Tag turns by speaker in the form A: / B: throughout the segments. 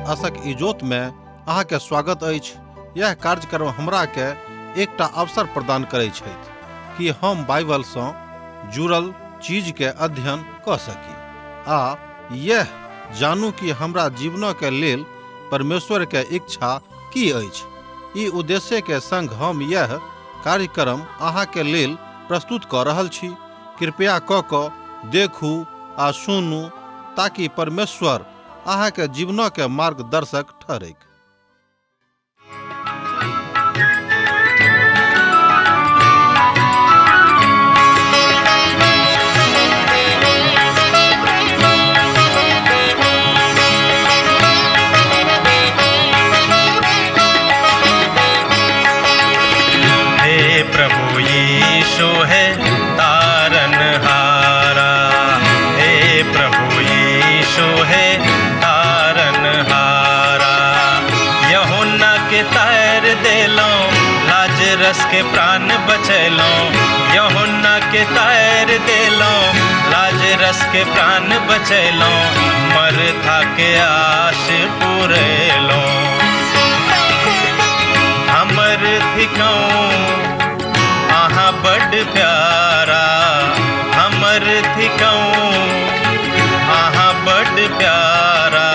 A: आशक इजोत में अहाँ के स्वागत अछि। यह कार्यक्रम हमरा के एकटा अवसर प्रदान करै छथि कि हम बाइबल सँ जुड़ल चीज के अध्ययन कऽ सकी आ यह जानू कि हमरा जीवन के लेल परमेश्वर के इच्छा की अछि। ई उद्देश्य के संग हम यह कार्यक्रम अहाँ के लेल प्रस्तुत कऽ रहल छी। कृपया कऽ कऽ देखू आ सुनू ताकि परमेश्वर अहाँ के जीवन के मार्गदर्शक ठहरैक।
B: हे प्रभु यीशु है तारन हारा, हे प्रभु यीशु है तारन हारा। यूहन्ना के तार देलो, लाजरस के प्राण बचैलो। यूहन्ना के तार देलो, लाजरस के प्राण बचैलो। मरथा के आश पुरेलो। हमर थिकौं अहाँ बड प्यारा, हमर थिकौं अहाँ बड प्यारा।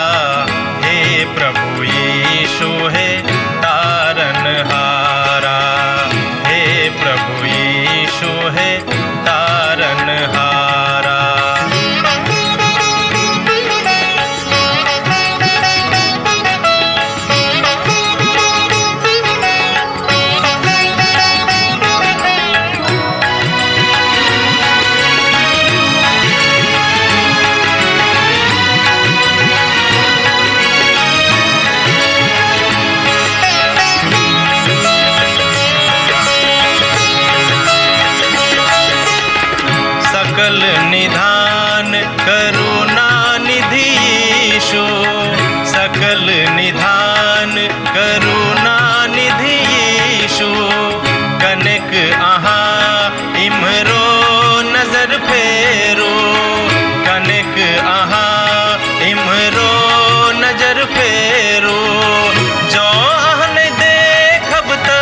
B: हे प्रभु यीशु हे तारन हारा, हे प्रभु यीशु हे तारन हारा। सकल निधान करुणा निधि यीशु, सकल निधान करुणा निधि यीशु। कनक अहाँ इम्हरो नजर फेरो, कनक अहाँ इम्हरो नजर फेरो। जँ अहाँ नहि देखब त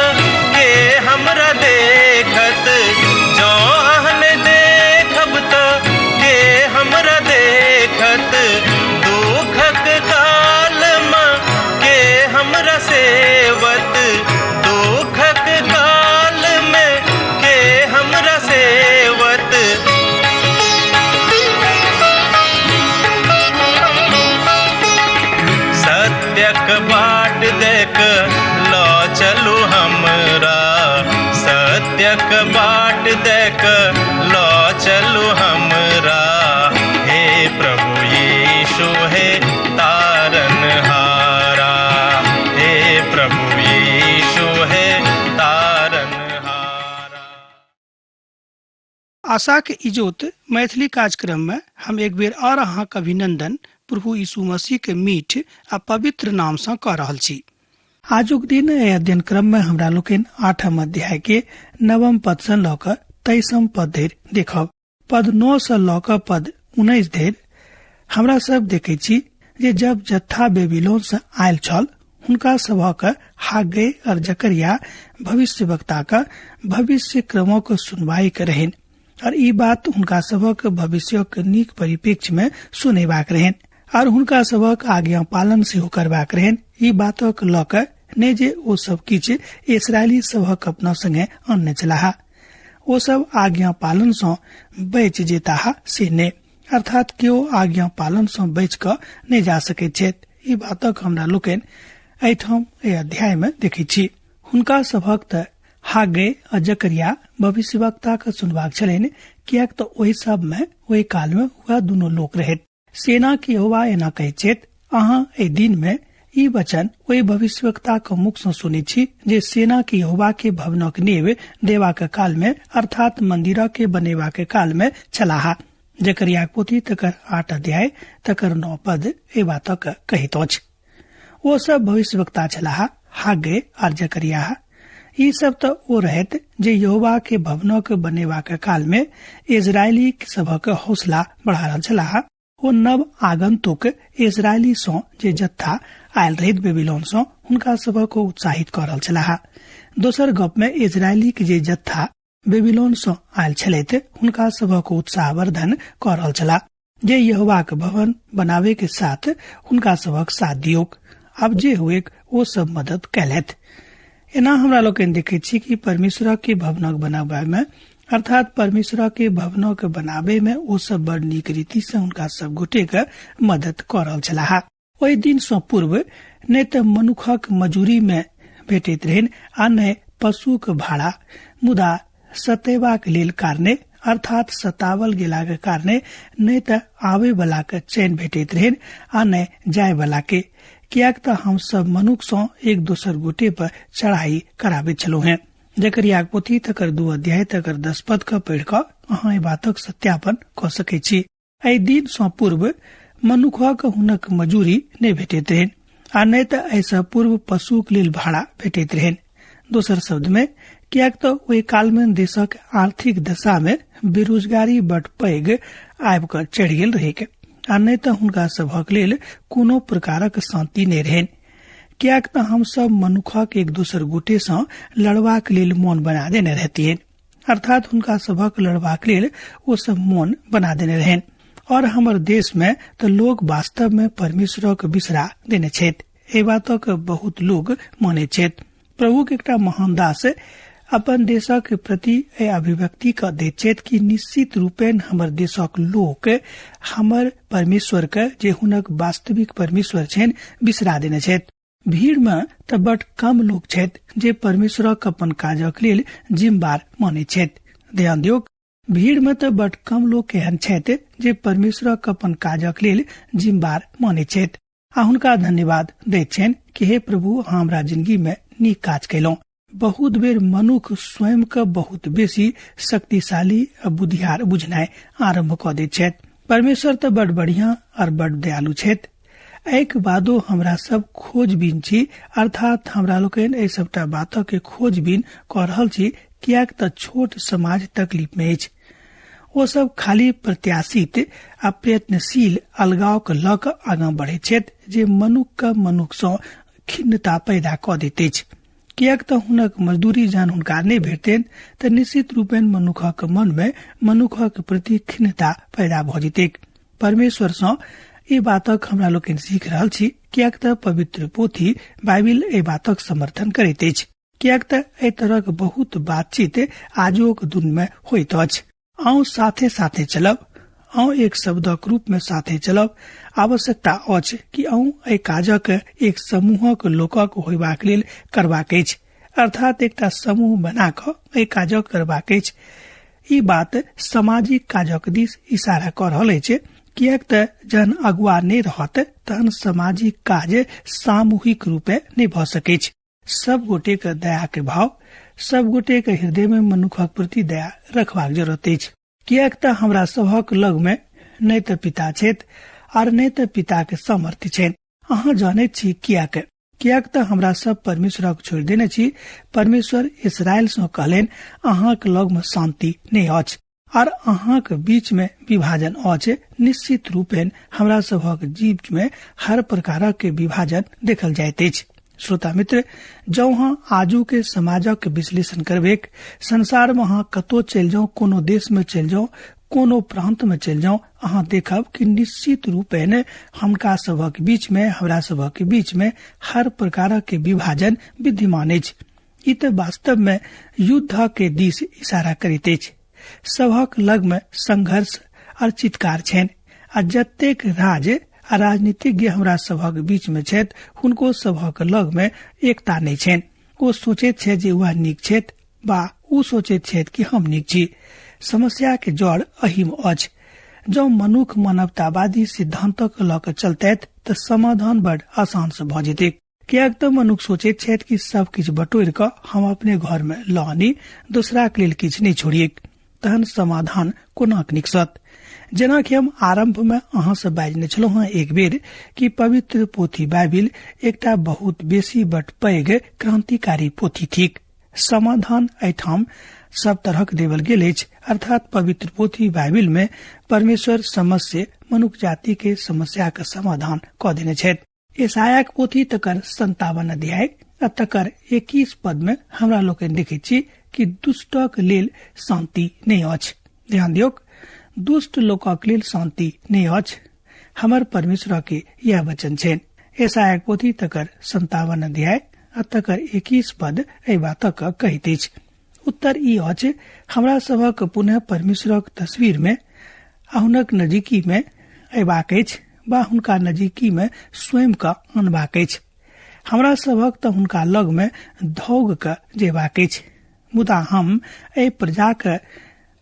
B: के हमरा देखत, जँ अहाँ नहि देखब त के हमरा देखत। दुखक काल मे के हमरा सेवत, दुखक काल मे के हमरा सेवत। सत्यक बाट देख ल चलू हमरा, सत्यक बाट देख ल चलू हमरा। हे प्रभु यीशु हे तारन हारा, हे प्रभु यीशु हे तारन हारा।
C: आशाक इजोत मैथिली कार्यक्रम में हम एक बेर और अहाँक अभिनंदन प्रभु यीशु मसीह के मीठ आ पवित्र नाम सँ कऽ रहल छी। आजुक दिन एहि अध्ययन क्रम में हमरा लोकनि 8 अध्याय के 9 पद सँ लऽ कऽ 23 पद धरि देखब। पद 9 सँ लऽ कऽ पद 19 धरि हमरा सब देखै छी जे जब जत्था बेबीलोन सँ आयल छल, हुनका सभक हाग्गै और जकरिया भविष्यवक्ताक भविष्य क्रमक सुनवाई करहिन और ई बात हुनका सभक भविष्यक नीक परिप्रेक्ष्य में सुनेबाक रहनि और हुनका सभक आज्ञा पालन सेहो करबाक रहनि। ई बातक लऽ कऽ ने जे ओ सब किछु इसरायली सभक अपना संगे अनने छलाह, ओ सब आज्ञा पालन सँ बचि जेताह से ने, अर्थात केओ आज्ञा पालन सँ बचि कऽ नहि जा सकैत छथि। ई बातक हमरा लोकनि एहिठाम एहि अध्याय में देखैत छी। हुनका सभक तऽ हाग्गै आ जकरिया भविष्यवक्ताक सुनबाक छलनि, किएक तऽ ओहि सब में ओहि काल में वएह दुनू लोक रहैत। सेना के यहोवा एना कहैत छथि, अहाँ एहि दिन में ई वचन ओहि भविष्यवक्ताक मुख सँ सुनैत छी जे सेना के यहोवा के भवनक नींव देबाक काल में, अर्थात मंदिरक के बनेबाक काल में छलाह। जकरियाक पोथी तकर 8 अध्याय तकर 9 पद एहि बातक कहैत अछि। ओ सब भविष्यवक्ता छलाह, हाग्गै आर जकरिया। ई सब तऽ ओ रहैत जे यहोवा के भवनक बनेबाक काल में इजरायली सभक हौसला बढ़ा रहल छलाह। ओ नव आगंतुक इजरायली सँ जे जत्था आयल रहैत बेबीलोन सँ हुनका सभक ओ उत्साहित कऽ रहल छलाह। दोसर गप मे इजरायली के जे जत्था बेबीलोन सँ आयल छलथि हुनका सभक उत्साहवर्धन कऽ रहल छलाह जे यहोवाक भवन बनावे के साथ हुनका सभक साथ दियौक। आब जे हुएक ओ सब मदद कयलथि। एना हमरा लोकनि देखैत छी कि परमेश्वर के भवनक बनाबय मे, अर्थात परमेश्वर के भवनक बनाबे में ओ सब बड़ नीक रीति से हुनका सब गोटे के मदद कऽ रहल छलाह। ओहि दिन सँ पूर्व नहि तऽ मनुखक मजूरी मे भेटैत रहनि आ नहि पशुक भाड़ा, मुदा सतेबाक लेल कारणे, अर्थात सतावल गेलाक कारणे नहि तऽ आबे वाला के चैन भेटैत रहनि आ नहि जाय वाला के, किएक तऽ हम सब मनुख सँ एक दोसर गोटे पर चढ़ाई कराबैत छलहुँ हेँ। जकरियाक पोथी तकर 2 अध्याय तकर 10 पद के पढ़ि कऽ अहाँ एहि बातक सत्यापन कऽ सकैत छी। एहि दिन सँ पूर्व मनुखक हुनक मजूरी नहि भेटैत रहनि आ नहि तऽ एहिसँ पूर्व पशुक लेल भाड़ा भेटैत रहनि। दोसर शब्द मे, किएक तऽ ओहि काल मे देशक आर्थिक दशा मे बेरोजगारी बड पैघ आबि कऽ चढ़ि गेल रहैक आ नहि तऽ हुनका सभक लेल कोनो प्रकारक शांति नहि रहनि, किएक तऽ हम सब मनुखक एक दोसर गोटे सँ लड़बाक लेल मोन बना देने रहतियनि, अर्थात हुनका सभक लड़बाक लेल ओ सब मोन बना देने रहनि। और हमर देश में तऽ लोग वास्तव में परमेश्वरक बिसरा देने छथि, एहि बातक बहुत लोग मानैत छथि। प्रभुक एकटा महान दास अपन देशक प्रति एहि अभिव्यक्ति के दैत छथि कि निश्चित रूपेण हमर देशक लोक हमर परमेश्वर के, जे हुनक वास्तविक परमेश्वर छनि, बिसरा देने छथि। भीड़ में तऽ बड कम लोग छथि जे परमेश्वरक अपन काजक लेल जिम्मेदार मानैत छथि। ध्यान दियौक, भीड़ में तऽ बड कम लोक एहन छथि जे परमेश्वरक अपन काजक लेल जिम्मेदार मानैत छथि आ हुनका धन्यवाद दैत छनि कि हे प्रभु, अहाँ हमरा जिंदगी में नीक काज कयलहुँ। बहुत बेर मनुख स्वयं के बहुत बेसी शक्तिशाली आ बुधियार बुझनाइ आरंभ कऽ दैत छथि। परमेश्वर तऽ बड बढ़िया और बड दयालु छथि। एहिके बादो हमरा सब खोजबीन छी, अर्थात हमरा लोकनि एहि सबटा बातक के खोजबीन कऽ रहल छी, किएक तऽ छोट समाज तकलीफ में अछि। ओ सब खाली प्रत्याशित आ प्रयत्नशील अलगाव के लऽ कऽ आगाँ बढ़ैत छथि जे मनुख के मनुख सँ खिन्नता पैदा कऽ दैत अछि। किएक तऽ हुनक मजदूरी जहन हुनका नहि भेटतनि तऽ निश्चित रूपेण मनुखक मन में मनुखक प्रति खिन्नता पैदा भऽ जेतैक। परमेश्वर सँ ई बातक हमरा लोकनि सीख रहल छी, किएक तऽ पवित्र पोथी बाइबिल एहि बातक समर्थन करैत अछि, किएक तऽ एहि तरहक बहुत बातचीत आजुक दिन में होइत अछि। आउ साथे साथे चलब, आउ एक शब्दक रूप में साथे चलब। आवश्यकता अछि कि आउ एहि काजक एक समूहक लोकक होयबाक लेल करबाक अछि, अर्थात एकटा समूह बना कऽ एहि काजक करबाक अछि। ई बात सामाजिक काजक दिस इशारा कऽ रहल अछि, किएक तऽ जहन अगुआ नहि रहत तहन सामाजिक काज सामूहिक रूपे नहि भऽ सकैछ। सब गोटे के दया के भाव, सब गोटे के हृदय में मनुखक प्रति दया रखबाक जरूरत अछि, किएक तऽ हमरा सभक लग में नहि तऽ पिता छथि आर नहि तऽ पिता के सामर्थ्य छनि। अहाँ जानैत छी किएक? किएक तऽ हमरा सब परमेश्वरक छोड़ि देने छी। परमेश्वर इसराइल सँ कहलनि, अहाँक लग में शांति नहि अछि आर अहाँक बीच में विभाजन अछि। निश्चित रूपेण हमरा सभक जीव में हर प्रकारक के विभाजन देखल जाइत अछि। श्रोता मित्र, जँ अहाँ आजू के समाजक विश्लेषण करबेक, संसार में अहाँ कतौ चलि जाउ, कोनो देश में चलि जाउ, कोनो प्रांत में चलि जाउ, अहाँ देखब कि निश्चित रूपेण हुनका सभक बीच में, हमरा सभक बीच में हर प्रकारक के विभाजन विद्यमान अछि। ई तऽ वास्तव में युद्ध के दिस इशारा करैत अछि। सभक लग में संघर्ष और चित्कार छनि आ जतेक राज आ राजनीतिज्ञ हमरा सभक बीच में छथि हुनको सभक लग में एकता नहि छनि। ओ सोचैत छथि जे वएह नीक छथि वा ओ सोचैत छथि कि हम नीक छी। समस्या के जड़ अहीम अछि। जँ मनुख मानवतावादी सिद्धांतक लऽ कऽ चलतैथ तऽ समाधान बड़ आसान से भऽ जेतैक। किएक तऽ मनुख सोचैत छथि कि सब किछु बटोरि कऽ हम अपने घर में लऽ आनी, दोसराक लेल किछु नहि छोड़िएक, तहन समाधान कोना निकसत। जेना कि हम आरंभ में अहाँ से बाजने छलहुँ हेँ एक बेर कि पवित्र पोथी बाइबिल एकटा बहुत बेसी बड पैघ क्रांतिकारी पोथी थिक। समाधान एहिठाम सब तरहक देवल गेल अछि। अर्थात पवित्र पोथी बाइबिल में परमेश्वर समस्या मनुख जाति के समस्या के समाधान कऽ देने छथि। यशायाक पोथी तकर 57 अध्याय आ तकर 21 पद में हमरा लोकनि देखैत छी कि दुष्टक लेल शांति नहि अछि। ध्यान दियौक, दुष्ट लोकक लेल शांति नहि अछि। हमर परमेश्वर के यह वचन छनि। यशायाक पोथी तकर 57 अध्याय आ तकर 21 पद एहि बातक कहैत अछि। उत्तर ई अछि, हमरा सभक पुनः परमेश्वरक तस्वीर में आ हुनक नजीकी में अयबाक अछि वा हुनका नजीकी में स्वयं के अनबाक अछि। हमरा सभक तऽ हुनका लग में धौग के जेबाक अछि, मुदा हम एहि प्रजा के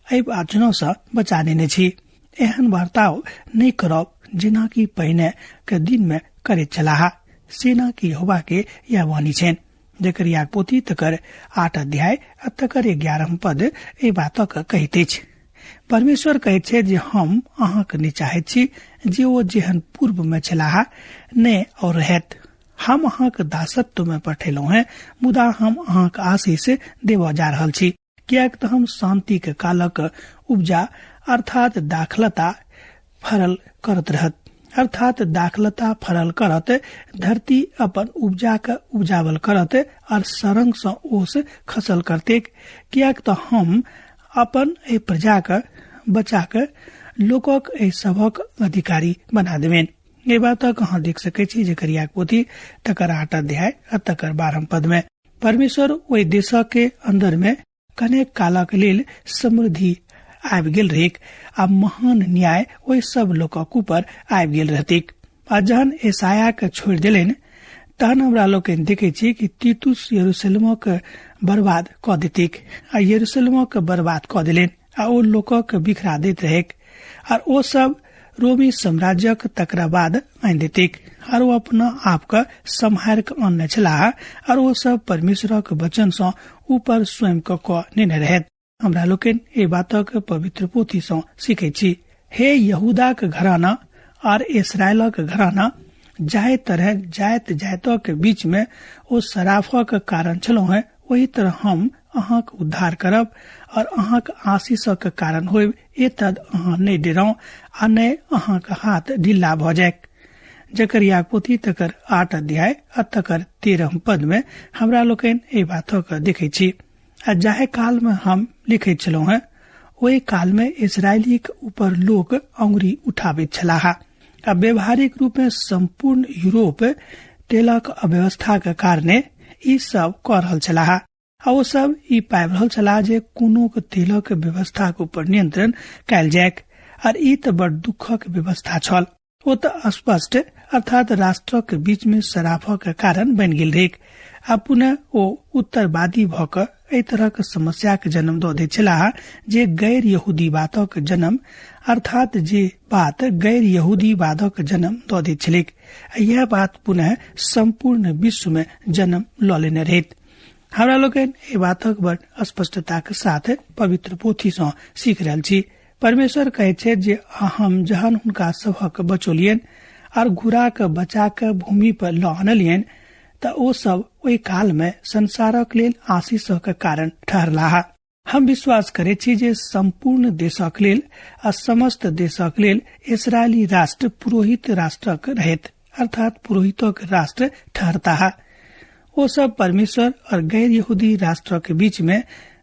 C: एहि वाचनो सँ बचा नेने छी। एहन बर्ताव नहि करब जेना कि पहिने के दिन में करैत छलाह। सेना के यहोवा के यह वाणी छनि। जकरियाक पोथी तकर 8 अध्याय आ तकर 11 पद एहि बातक कहैत अछि। परमेश्वर कहैत छै जे हम अहाँके नहि चाहैत छी जे ओ जेहन पूर्व में छलाह नहि और रहत। हम अहाँके दासत्व में पठेलहुँ हैं, मुदा हम अहाँके आशीष देबऽ जा रहल छी, किएक तऽ हम शांति के कालक उपजा अर्थात दाखलता फरल करत रहत। अर्थात दाखलता फरल करत, धरती अपन उपजा के उपजावल करत और सरंग सँ ओस खसल करतेक, किएक तऽ हम अपन एहि प्रजा के बचा के लोकक एहि सभक अधिकारी बना देबनि। एहि बातक अहाँ देख सकैत छी जकरियाक पोथी तकर 8 अध्याय आ तकर 12 पद में। परमेश्वर ओहि देशक के अंदर में कनेक कालक लेल समृद्धि आबि गेल रहैक आ महान न्याय ओहि सब लोकक ऊपर आबि गेल रहतैक। आ जहन यशाया के छोड़ि देलनि तहन हमरा लोकनि देखै छी कि तीतुस यरूशलेमक बर्बाद कऽ देतैक आ यरूशलेमक बर्बाद कऽ देलनि आ ओ लोकक बिखरा दैत रहैक आर ओ सब रोमी साम्राज्यक तकरा बाद आनि देतैक आर ओ अपना आपके सम्हारि कऽ आनने छलाह आर ओ सब परमेश्वरक वचन सँ ऊपर स्वयं के कऽ नेने रहैत। हमरा लोकनि एहि बातक पवित्र पोथी सँ सीखै छी। हे यहूदाक घराना आर इसराइलक घराना, जाहि तरह जाइत जाइतक बीच में ओ सराफक कारण छलहुँ हैं, ओहि तरह हम अहाँक उद्धार करब और अहाँक आशीषक कारण होयब। एतद अहाँ नहि डेराउ आ नहि अहाँक हाथ ढिल्ला भऽ जायक। जकरियाक पोथी तकर 8 अध्याय आ तकर 13 पद में हमरा लोकनि एहि बातक देखै छी। आ जाहि काल में हम लिखैत छलहुँ हैं, ओहि काल में इसराइलीक ऊपर लोक अंगुरी उठाबैत छलाह आ व्यवहारिक रूप में संपूर्ण यूरोप तेलक अव्यवस्था के कारणे ई सब कऽ रहल छलाह आ ओ सब ई पाबि रहल छलाह जे कोनो तेलक व्यवस्थाक ऊपर नियंत्रण कयल जायक। आर ई तऽ बड़ दुखक व्यवस्था छल। ओ तऽ स्पष्ट अर्थात राष्ट्रक बीच में सराफक कारण बनि गेल रहैक आ पुनः ओ उत्तरवादी भऽ कऽ एहि तरहक समस्याक जन्म दऽ दैत छलाह जे गैर यहूदी बातक जन्म अर्थात जे बात गैर यहूदी वादक जन्म दऽ दैत छलैक। यह बात पुनः संपूर्ण विश्व में जन्म लऽ लेने रहैत। हमरा लोकनि एहि बातक बड़ स्पष्टताक साथ पवित्र पोथी सँ सीख रहल छी। परमेश्वर कहैत छथि जे हम जहन हुनका सभक बचौलियनि और घुरा कऽ बचा कऽ भूमि पर लऽ आनलियनि तऽ ओ सब ओहि काल में संसारक लेल आशीषक कारण ठहरलाह। हम विश्वास करैत छी जे संपूर्ण देशक लेल आ समस्त देशक लेल इसराइली राष्ट्र पुरोहित राष्ट्रक रहैत अर्थात पुरोहितक राष्ट्र ठहरताह। ओ सब परमेश्वर और गैर यहूदी राष्ट्रक बीच में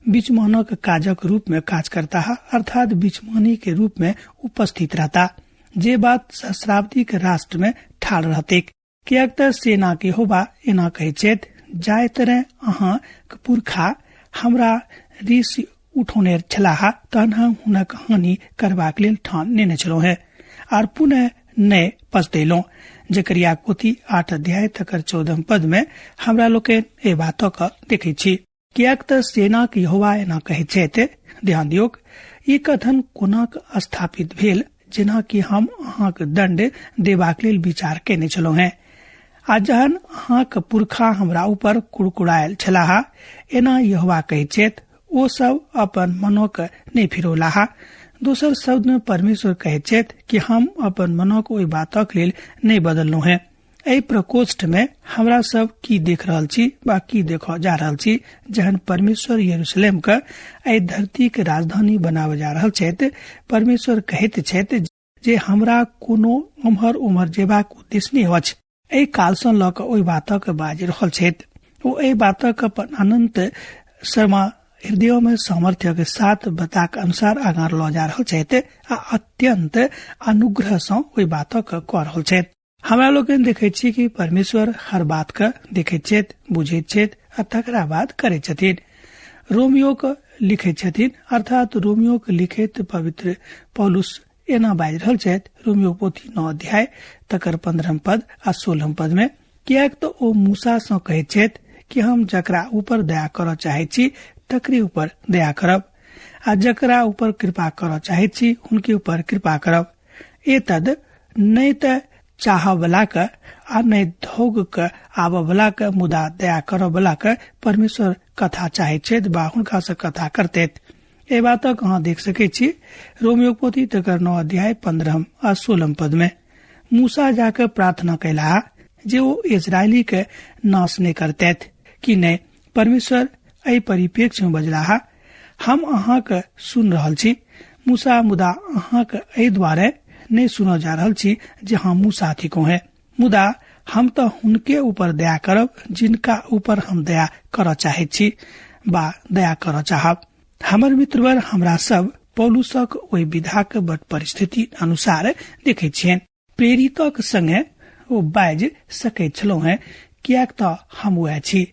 C: बीचमानक काजक रूप में काज करताह अर्थात बीचमानी के रूप में उपस्थित रहता, जे बात सहस्राब्दी के राष्ट्र में ठाढ़ रहतेक। किएक तऽ सेना के यहोवा एना कहैत छथि, जाहि तरह अहाँ के पुरखा हमरा ऋष उठौने छलाह तहन हम हुनक हानि करबाक लेल ठान नेने छलहुँ हेँ आर पुनः नहि पछतेलहुँ। जकरियाक पोथी 8 अध्याय तकर 14 पद में हमरा लोकनि एहि बातक देखैत छी। किएक तऽ सेनाक यहोवा एना कहैत छथि, ध्यान दियौक, ई कथन कोना स्थापित भेल जेना कि हम अहाँक दंड देबाक लेल विचार केने छलहुँ हेँ आ जहन अहाँक पुरखा हमरा ऊपर कुड़कुड़ायल छलाह, एना यहोवा कहैत छथि, ओ सब अपन मनोक नहि फिरौलाह। दोसर शब्द में परमेश्वर कहैत छथि कि हम अपन मनोक ओहि बातक लेल नहि बदललहुँ हेँ। एहि प्रकोष्ठ में हमरा सब की देख रहल छी बा की देखऽ जा रहल छी। जहन परमेश्वर यरूशलेम के एहि धरती के राजधानी बनाबे जा रहल छथि, परमेश्वर कहैत छथि जे हमरा कोनो उम्हर उम्हर जेबाक उद्देश्य नहि अछि। एहि काल सँ लऽ कऽ ओहि बातक बाजि रहल छथि। ओ एहि बातक अपन अनंत शर्मा हृदय में सामर्थ्य के साथ बताक अनुसार आगाँ लऽ जा रहल छथि आ अत्यंत अनुग्रह सँ ओहि बातक कऽ रहल छथि। हमरा लोकनि देखैत छी कि परमेश्वर हर बात के देखैत छथि, बुझैत छथि आ तकरा बाद करैत छथिन। रोमियोक लिखैत छथिन, अर्थात रोमियोक लिखैत पवित्र पौलुस एना बाजि रहल छथि, रोमियो पोथी 9 अध्याय तकर 15 पद आ 16 पद में, किएक तऽ ओ मूसा सँ कहैत छथि कि हम जकरा ऊपर दया करऽ चाहैत छी तकरे ऊपर दया करब आ जकरा ऊपर कृपा करऽ चाहैत छी हुनके ऊपर कृपा करब। एतद नहि तऽ चाहऽ वला के आ नहि धोग के आबऽ वला के, मुदा दया करऽ वला के परमेश्वर कथा चाहैत छथि बा हुनका सँ कथा करतैत। एहि बातक अहाँ देख सकैत छी रोमियो पोथी तकर 9 अध्याय 15 आ 16 पद में। मूसा जाके प्रार्थना कयलाह जे ओ इजरायली के नाश नहि करतैथ कि नहि। परमेश्वर एहि परिप्रेक्ष्य में बजलाह, हम अहाँके सुन रहल छी मूसा, मुदा अहाँके एहि द्वारे नहि सुनऽ जा रहल छी जे हम मूसा थिकहुँ है, मुदा हम तऽ हुनके ऊपर दया करब जिनका ऊपर हम दया करऽ चाहैत छी बा दया करऽ चाहब। हमर मित्रवर, हमरा सब पौलुसक ओहि विधाक बट परिस्थिति अनुसार देखैत छियनि। प्रेरितक संगे ओ बाजि सकैत छलहुँ हेँ, किएक तऽ हम वएह छी।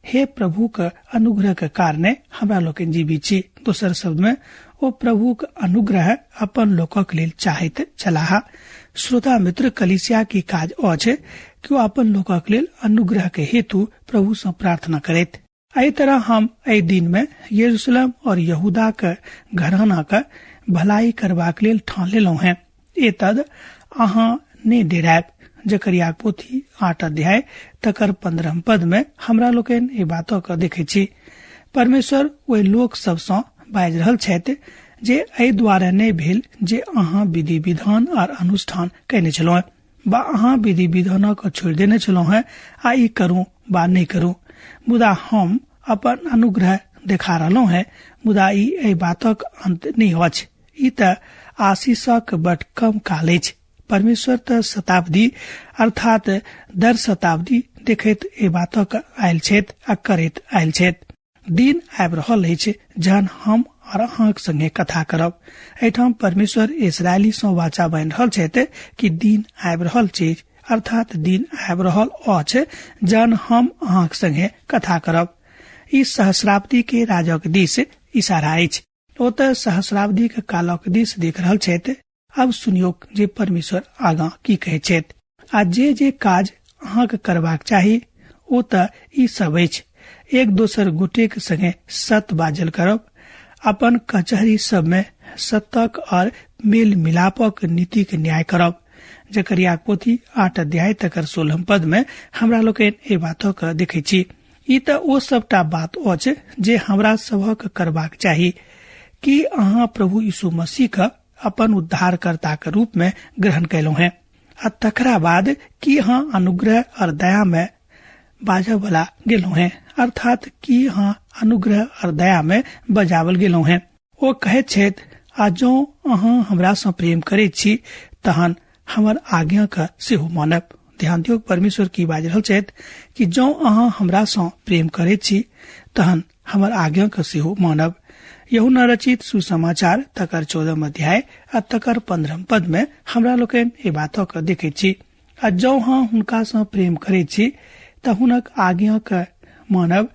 C: हे प्रभुक अनुग्रह के कारणे हमरा लोकनि जीवित छी। दोसर शब्द में ओ प्रभुक अनुग्रह अपन लोकक लेल चाहैत छलाह। श्रोता मित्र, कलीसिया की काज अछि कि ओ अपन लोकक लेल अनुग्रह के हेतु प्रभु सँ प्रार्थना करैत। एहि तरह हम एहि दिन में यरूशलेम और यहूदा के घराना के भलाई करबाक लेल ठान लेलहुँ हेँ। एतद अहाँ नहि डेरायब। जकरिया पोथी 8 अध्याय तकर 15 पद में हमरा लोकनि एहि बातक देखैत छी। परमेश्वर ओहि लोक सब सँ बाजि रहल छथि जे एहि द्वारे नहि भेल जे अहाँ विधि विधान और अनुष्ठान कयने छलहुँ बा अहाँ विधि विधानक छोड़ि देने छलहुँ हेँ आ ई करू बा नहि करू, मुदा हम अपन अनुग्रह देखा रहलहुँ हेँ। मुदा ई एहि बातक अंत नहि अछि। ई तऽ आशीषक बड कम काल अछि। परमेश्वर तऽ शताब्दी अर्थात दर शताब्दी देखैत एहि बातक आयल छथि आ करैत आयल छथि। दिन आबि रहल अछि जहन हम और अहाँक संगे कथा करब। एहिठाम परमेश्वर इसरायली सँ वाचा बान्हि रहल छथि कि दिन आबि रहल अछि, अर्थात दिन आबि रहल अछि जहन हम अहाँक संगे कथा करब। ई सहस्राब्दी के राजक दिस इशारा अछि। ओ तऽ सहस्राब्दी के कालक दिस देख रहल छथि। अब सुनियौ जे परमेश्वर आगाँ की कहै छथि। आ जे जे काज अहाँके करबाक चाही ओ तऽ ई सब अछि। एक दोसर गोटेक संगे सत बाजल करब, अपन कचहरी सबमे सतक और मेल मिलापक नीतिक न्याय करब। जकरिया पोथी 8 अध्याय तकर 16 पद में हमरा लोकनि एहि बातक देखै छी। ई तऽ ओ सबटा बात अछि जे हमरा सभक करबाक चाही। कि अहाँ प्रभु यीशु मसीह के अपन उद्धारकर्ता के रूप में ग्रहण कयलहुँ हेँ? आ तकरा बाद की अहाँ अनुग्रह और दया में बाजऽ वाला गेलहुँ हेँ? अर्थात की अहाँ अनुग्रह और दया में बजावल गेलहुँ हेँ? ओ कहैत छथि, आ जँ अहाँ हमरा सँ प्रेम करैत छी तहन हमर आज्ञा के सेहो मानब। ध्यान दियौ, परमेश्वर की बाजि रहल छथि कि जँ अहाँ हमरा सँ प्रेम करैत छी तहन हमर आज्ञा के सेहो मानब। यूहन्ना रचित सुसमाचार तकर 14 अध्याय आ तकर 15 पद में हमरा लोकनि एहि बातक देखैत छी। आ जँ अहाँ हुनका सँ प्रेम करैत छी तऽ हुनक आज्ञा के मानब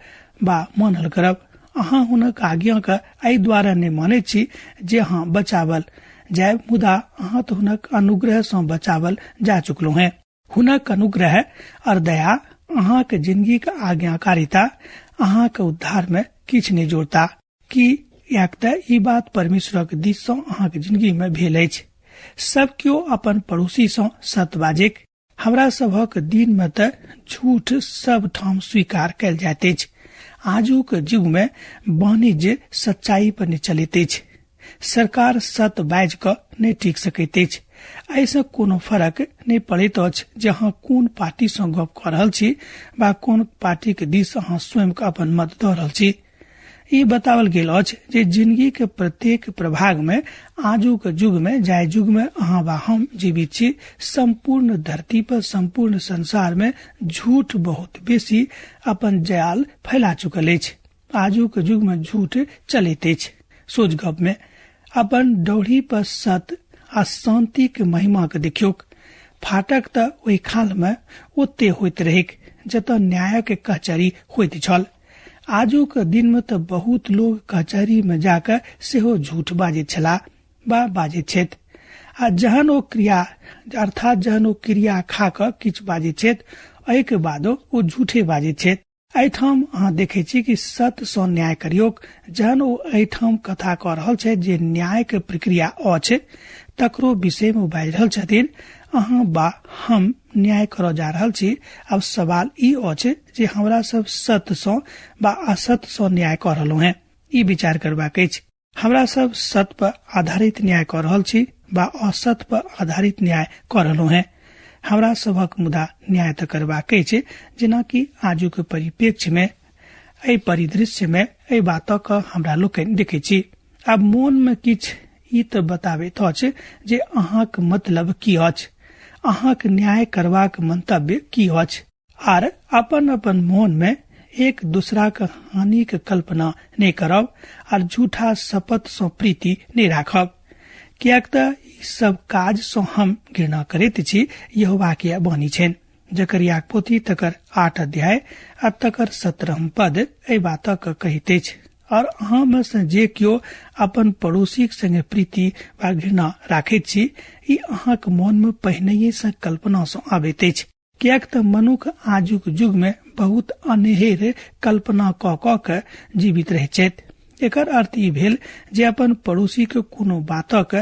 C: बा मानल करब। अहाँ हुनक आज्ञा के एहि द्वारा नहि मानैत छी जे अहाँ बचावल जायब, मुदा अहाँ तऽ हुनक अनुग्रह सँ बचावल जा चुकलहुँ हेँ। हुनक अनुग्रह और दया अहाँक जिंदगीक आज्ञाकारिता अहाँक उद्धार में किछु नहि जोड़ता। कि एक तऽ ई बात परमेश्वरक दिस सँ अहाँक जिंदगी में भेल अछि। सब केओ अपन पड़ोसी सँ सत बाजैक। हमरा सभक दिन में तऽ झूठ सब ठाम स्वीकार कयल जाइत अछि। आजुक युग में वाणिज्य सच्चाई पर नहि चलैत अछि। सरकार सत बाजि कऽ नहि टिक सकैत अछि। एहिसँ कोनो फर्क नहि पड़ैत अछि जे अहाँ कोन पार्टी सँ गप कऽ रहल छी वा कोन पार्टी के दिस अहाँ स्वयं के अपन मत दऽ रहल छी। ई बताओल गेल अछि जे जिंदगी के प्रत्येक प्रभाग में आजुक युग में, जाहि युग में अहाँ वा हम जीवित छी, संपूर्ण धरती पर, संपूर्ण संसार में झूठ बहुत बेसी अपन जाल फैला चुकल अछि। आजुक युग में झूठ चलैत अछि। सोच गप में अपन डौढ़ी पर सत आ शांति के महिमा के देखियौक। फाटक तऽ ओहि खाल में ओते होइत रहैक जतऽ न्यायक कचहरी होइत छल। आजुक दिन में तऽ बहुत लोग कचहरी में जाकर सेहो झूठ बाजैत छलाह वा बाजैत छथि। आ जहन ओ क्रिया अर्थात जहन ओ क्रिया खा कऽ किछु बाजैत छथि, एहिके बादो ओ झूठे बाजैत छथि। एहिठाम अहाँ देखै छी कि सत्य सँ न्याय करियौक। जहन ओ एहिठाम कथा कऽ रहल छथि जे न्याय के प्रक्रिया अछि, तकरो विषय मे बाजि रहल छथिन। अहाँ बा हम न्याय करऽ जा रहल छी। आब सवाल ई अछि जे हमरा सब सत्य सँ बा असत्य सँ न्याय कऽ रहलहुँ हेँ, ई विचार करबाक अछि। हमरा सब सत्य पर आधारित न्याय कऽ रहल छी बा असत्य पर आधारित न्याय कऽ रहलहुँ हेँ। हमरा सभक मुदा न्याय तऽ करबाक अछि, जेनाकि आजुक परिप्रेक्ष्य में, एहि परिदृश्य में एहि बातक हमरा लोकनि देखै छी। आब मोन में किछु ई तऽ बताबैत अछि जे अहाँक मतलब की अछि, अहाँक न्याय करबाक मंतव्य की अछि, आर अपन अपन मोन में एक दूसराक हानिक कल्पना नहि करब आर झूठा शपथ सँ प्रीति नहि राखब, किएक तऽ ई सब काज सँ हम घृणा करैत छी, यहोवा के वाणी छनि। जकरियाक पोथी तकर 8 अध्याय आ तकर 17 पद एहि बातक कहैत अछि। और अहाँ में से जे केओ अपन पड़ोसीक संगे प्रीति वा घृणा राखैत छी, ई अहाँक मोन में पहिनहिए सँ कल्पना सँ आबैत अछि, किएक तऽ मनुख आजुक युग में बहुत अनेहेर कल्पना कऽ कऽ के जीवित रहैत छथि। एकर अर्थ ई भेल जे अपन पड़ोसी के कोनो बातक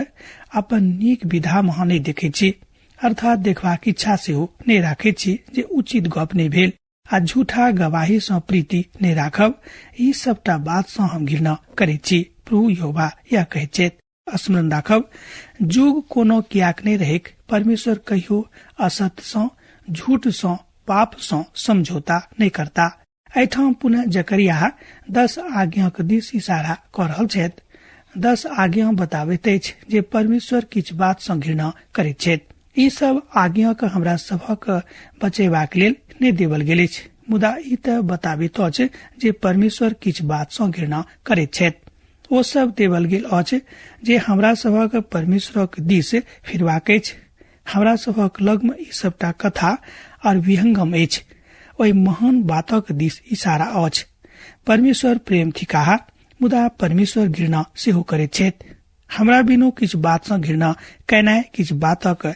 C: अपन नीक विधा में अहाँ नहि देखैत छी, अर्थात देखबाक इच्छा सेहो नहि राखैत छी जे उचित गप नहि भेल, आ झूठा गवाही सँ प्रीति नहि राखब, ई सबटा बात सँ हम घृणा करैत छी, प्रभु यहोवा यह कहैत छथि। स्मरण राखब, युग कोनो कियाक नहि रहैक, परमेश्वर कहियो असत्य सँ, झूठ सँ, पाप सँ समझौता नहि करता। एहिठाम पुनः जकरिया 10 आज्ञाक दिस इशारा कऽ रहल छथि। 10 आज्ञा बताबैत अछि जे परमेश्वर किछु बात सँ घृणा करैत छथि। ई सब आज्ञाक हमरा सभक बचेबाक लेल नहि देवल गेल अछि, मुदा ई तऽ बताबैत अछि जे परमेश्वर किछु बात सँ घृणा करैत छथि। ओ सब देवल गेल अछि जे हमरा सभक परमेश्वरक दिस फिरबाक अछि। हमरा सभक लगमे ई सबटा कथा और विहंगम अछि, ओहि महान बातक दिस इशारा अछि। परमेश्वर प्रेम थिकाह, मुदा परमेश्वर घृणा सेहो करैत छथि। हमरा बिनु किछु बात सँ घृणा केनाइ किछु बातक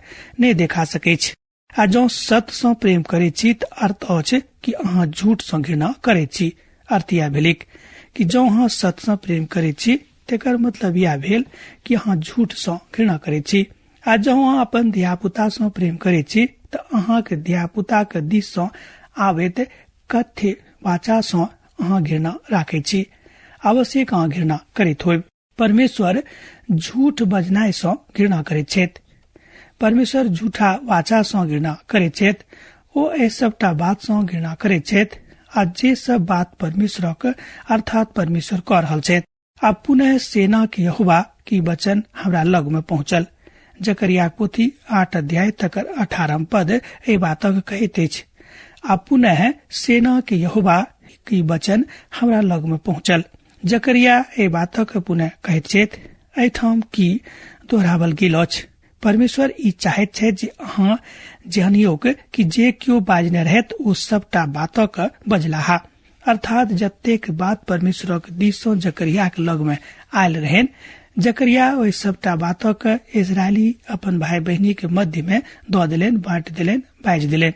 C: नहि देखा सकैछ। आ जँ सत्य सँ प्रेम करैत छी तऽ अर्थ अछि कि अहाँ झूठ सँ घृणा करैत छी। अर्थ इएह भेलैक कि जँ अहाँ सत्य सँ प्रेम करैत छी तेकर मतलब इएह भेल कि अहाँ झूठ सँ घृणा करैत छी। आ जँ अहाँ अपन धियापुता सँ प्रेम करैत छी तऽ अहाँक धियापुताक दिस सँ आबैत कथ्य वाचा सँ अहाँ घृणा राखैत छी। आवश्यक अहाँ घृणा करैत होयब। परमेश्वर झूठ बजनाइ सँ घृणा करैत छथि। परमेश्वर झूठा वाचा सँ घृणा करैत छथि। ओ एहि सबटा बात सँ घृणा करैत छथि आ जे सब बात परमेश्वरक अर्थात परमेश्वर कऽ रहल छथि। आ पुनः सेना के यहोवा की वचन हमरा लग में पहुंचल। जकरिया पोथी 8 अध्याय तकर 18 पद एहि बातक कहैत अछि। आ पुनः सेना के यहोवा की वचन हमरा लग में पहुंचल। जकरिया एहि बातक पुनः कहैत छथि। एहिठाम की दोहरावल गेल अछि। परमेश्वर ई चाहैत छथि जे अहाँ जानियोक कि जे केओ बाजने रहत ओ सबटा बातक बजलाह, अर्थात जतेक बात परमेश्वरक दिस सँ जकरियाक लग में आयल रहनि, जकरिया ओहि सबटा बातक इजरायली अपन भाई बहिनी के मध्य में दऽ देलनि, बाँटि देलनि, बाजि देलनि।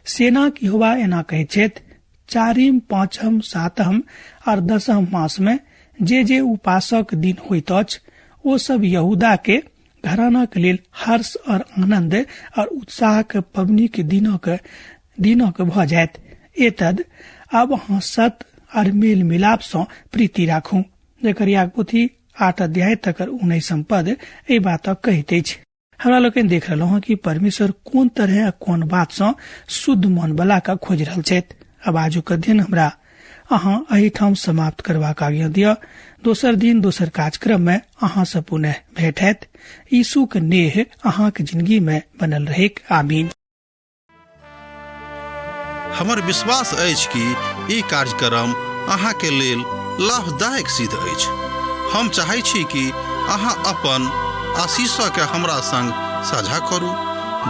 C: सेनाक यहोवा एना कहैत छथि, 4, 5, 7 और 10 मास में जे जे उपासक दिन होइत अछि ओ सब यहूदा के घराना के लेल हर्ष और आनंद और उत्साह के पबनी के दिनक भऽ जायत। एतद आब अहाँ सत और मेल मिलाप सँ प्रीति राखू। जकरिया पोथी 8 अध्याय तकर 19 पद एहि बातक कहैत अछि। हमरा लोकनि देख रहलहुँ हँ कि परमेश्वर कोन तरह आ कोन बात सँ शुद्ध मन बला के खोजि रहल छथि। आब आजुक अध्ययन हमरा अहाँ एहिठाम समाप्त करबाक आज्ञा दिअ। दोसर दिन दोसर कार्यक्रम में अहाँ से पुनः भेंट हैत। यीशु के नेह अहाँक जिंदगी में बनल रहेक। आमीन।
A: हमर विश्वास अछि कि ई कार्यक्रम अहाँके लेल लाभदायक सिद्ध अछि। हम चाहै छी कि अहाँ अपन आशीषके हमरा संग साझा करू।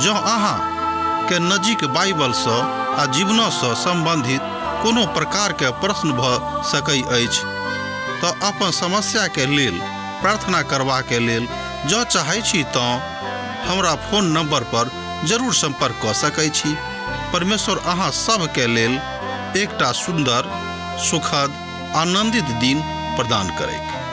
A: जँ अहाँ के नजीक बाइबलसँ आ जीवनसँ सम्बन्धित कोनो प्रकारके प्रश्न भऽ सकै अछि तऽ अपन समस्याके लेल प्रार्थना करबाके लेल जँ चाहै छी तँ हमरा फोन नंबर पर जरूर संपर्क कऽ सकै छी। परमेश्वर अहाँ सभके लेल एकटा सुन्दर, सुखद, आनंदित दिन प्रदान करैक।